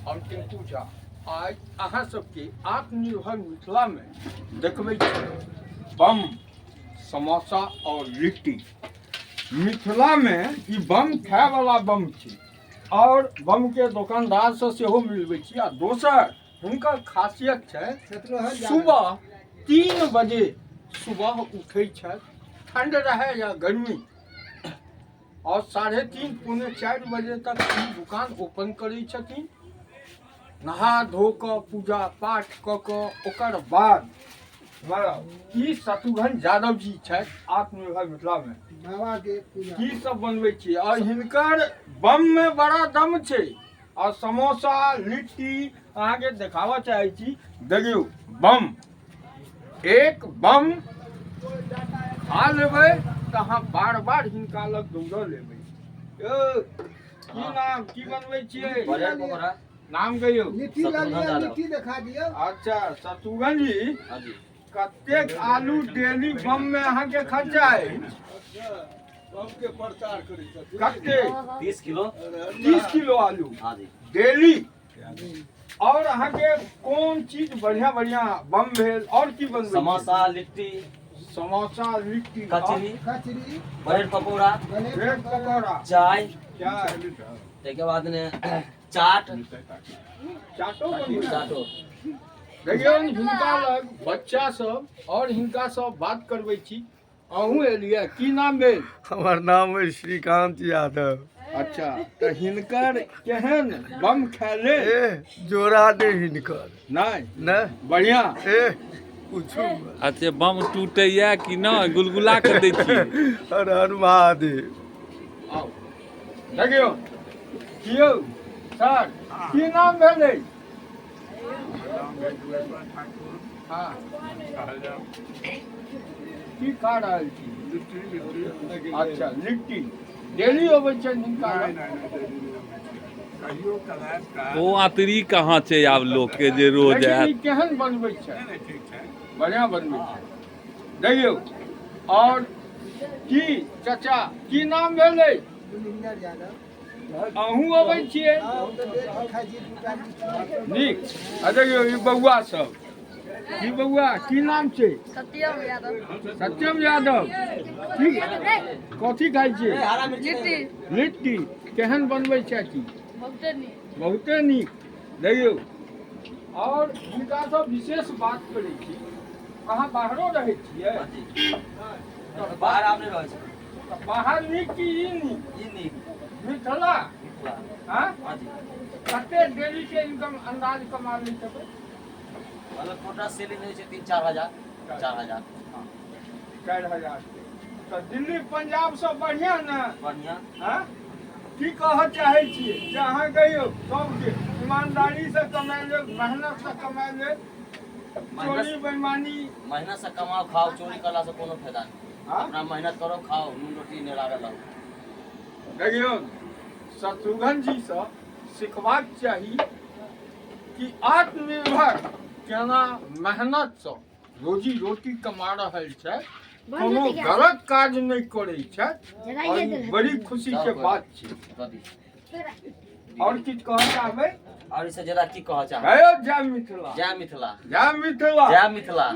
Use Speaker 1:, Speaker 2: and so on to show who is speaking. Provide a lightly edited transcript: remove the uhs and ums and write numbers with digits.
Speaker 1: हम टिंकू झा आइ अहाँ सबके आत्मनिर्भर मिथिलामे देखबै छी बम समोसा और लिट्टी। मिथिलामे ई बम खायवला बम छी और बमके दोकानदारसँ सेहो मिलबै छी। आ दोसर हुनकर खासियत छै, सुबह 3 बजे सुबह उठै छथि, ठंड रहै या गर्मी, और 3:30 3:45 बजे तक ई दुकान ओपन करै छथिन। नहा धो कऽ पूजा पाठ कऽ कऽ ओकर बाद ई शत्रुघ्न यादव जी छथि आत्मनिर्भर मिथिलामे
Speaker 2: बाबा के पूजा
Speaker 1: की सब बनबै छी। और हिनकर बम में बड़ा दम छै। और समोसा लिट्टी अहाँके देखाबऽ चाहै छी। देखियौ बम, एक बम खा लेबै तऽ अहाँ बार बार हिनका लग दौड़ल लेबै। यौ की नाम, की बनबै छियै?
Speaker 3: ब्रेड पकौड़ा।
Speaker 1: नाम कहियौ।
Speaker 2: लिट्टी लऽ
Speaker 3: शत्रुघ्न
Speaker 2: लिअ,
Speaker 3: यादव।
Speaker 2: लिट्टी देखा दियौ।
Speaker 1: अच्छा शत्रुघ्न जी,
Speaker 3: हाँ जी।
Speaker 1: कतेक आलू डेली बम में अहाँके खर्चा अछि?
Speaker 4: सबके प्रचार करै छथिन।
Speaker 1: कतेक?
Speaker 3: 30 किलो।
Speaker 1: 30 किलो आलू?
Speaker 3: हाँ जी।
Speaker 1: डेली। और अहाँके कोन चीज बढ़िया बढ़िया बम भेल और की बनबै छी?
Speaker 3: समोसा लिट्टी।
Speaker 1: समोसा लिट्टी,
Speaker 3: कचरी,
Speaker 2: कचरी,
Speaker 3: ब्रेड पकौड़ा,
Speaker 1: ब्रेड पकौड़ा,
Speaker 3: चाय,
Speaker 1: चाय,
Speaker 3: ताहिके बाद ने चाट।
Speaker 1: चाटो बनबै छी?
Speaker 3: चाटो।
Speaker 1: देखियौ हिनका लग बच्चा सब और हिनका सब बात करबै छी। अहूँ एलियै, की नाम भेल?
Speaker 4: हमर नाम अछि श्रीकांत यादव।
Speaker 1: अच्छा, तऽ हिनकर केहन बम खायले?
Speaker 4: ए जोड़ा नहि हिनकर।
Speaker 1: नहि?
Speaker 4: नहि।
Speaker 1: बढ़िया।
Speaker 4: ए पूछू।
Speaker 5: अच्छा बम टूटैया कि नहि? गुलगुला के दै छियै।
Speaker 4: हर हर महादेव।
Speaker 1: आउ देखियौ की यौ सर, की नाम भेलै? हाँ, की खा रहल छी? अच्छा लिट्टी। डेली अबै छै हिनका लग?
Speaker 5: ओ आतरी कहाँ छै आब लोकके जे रोज
Speaker 1: लेकिन
Speaker 5: आयत।
Speaker 1: ई केहन बनबै छै? बढ़िआँ बनबै छै। देखियौ और की चाचा, की नाम भेलै?
Speaker 2: गुलिंदर यादव।
Speaker 1: अहूँ अबै छियै?
Speaker 2: हाँ, हम तऽ डेली खाइ छी दूटा लिट्टी।
Speaker 1: नीक। आ देखियौ ई बौआ सब, की बौआ की नाम छै?
Speaker 6: सत्यम यादव।
Speaker 1: सत्यम यादव, की कथी खाइ छियै?
Speaker 6: लिट्टी।
Speaker 1: लिट्टी केहन बनबै छै? की
Speaker 6: बहुते नीक।
Speaker 1: बहुते नीक। देखियौ और हिनका सब विशेष बात करै छी। अहाँ बाहरो रहै छियै?
Speaker 3: हाँ जी। बाहर आब नहि रहै छै।
Speaker 1: तऽ बाहर नीक कि ई नीक?
Speaker 3: ई नीक।
Speaker 1: मिथिला?
Speaker 3: मिथिला।
Speaker 1: हाँ?
Speaker 3: हाँ जी।
Speaker 1: कते डेली के इनकम अंदाज कमा लै हेबै?
Speaker 3: मतलब टोटल सेलिंग होइ छै 3-4 हजार, 4 हजार।
Speaker 1: 4 हजार तऽ दिल्ली पंजाब से बढ़िया ने?
Speaker 3: बढ़िया।
Speaker 1: हाँ? की कहऽ चाहै छियै जे अहाँ कहियौ सबके, ईमानदारी से कमाय लेब, मेहनत से कमाय लेब, चोरी बेईमानी?
Speaker 3: मेहनत से कमाओ खाओ, चोरी करला से कोनो फायदा नहीं।
Speaker 1: हाँ?
Speaker 3: अपना मेहनत करो खाओ, नून रोटी नहीं लागल रहू।
Speaker 1: देखियौ शत्रुघ्न जी सँ सिखबाक चाही कि आत्मनिर्भर केना मेहनतसँ रोजी रोटी कमा रहल छै, कोनो गलत काज नहि करै छथि और ई बड़ी खुशी के बात छै।
Speaker 3: दऽ दी।
Speaker 1: और किछु कहऽ चाहबै?
Speaker 3: और इससे ज्यादा की कहऽ चाहब?
Speaker 1: कहियौ जय मिथिला।
Speaker 3: जय मिथिला।
Speaker 1: जय मिथिला।
Speaker 3: जय मिथिला।